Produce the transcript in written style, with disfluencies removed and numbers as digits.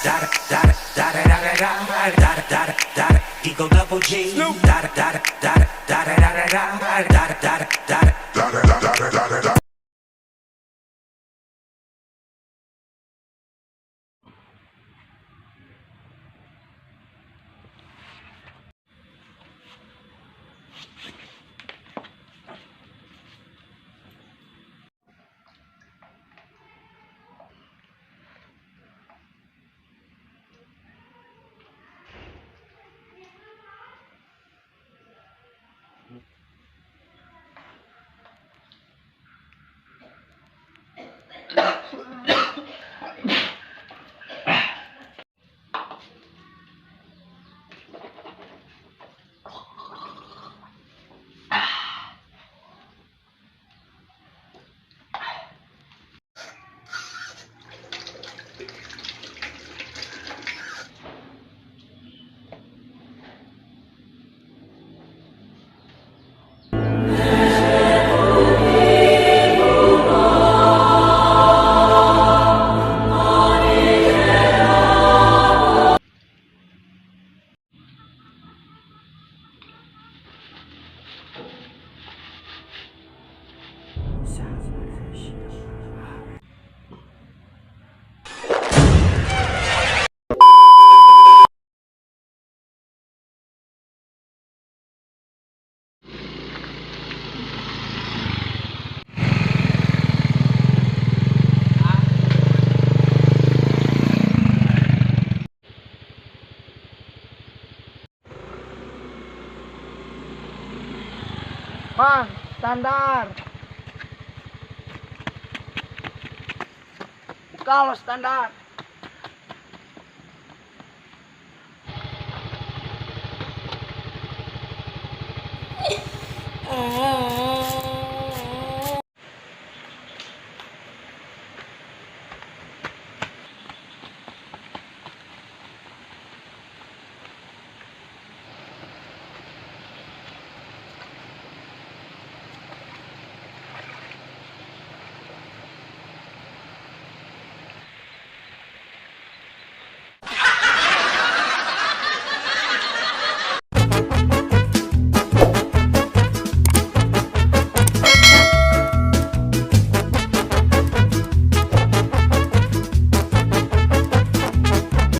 Da da da da da da da da da da Eagle double G. Da da da da da da da da da da da da da da da da. Mang, standar. Buka lo standar.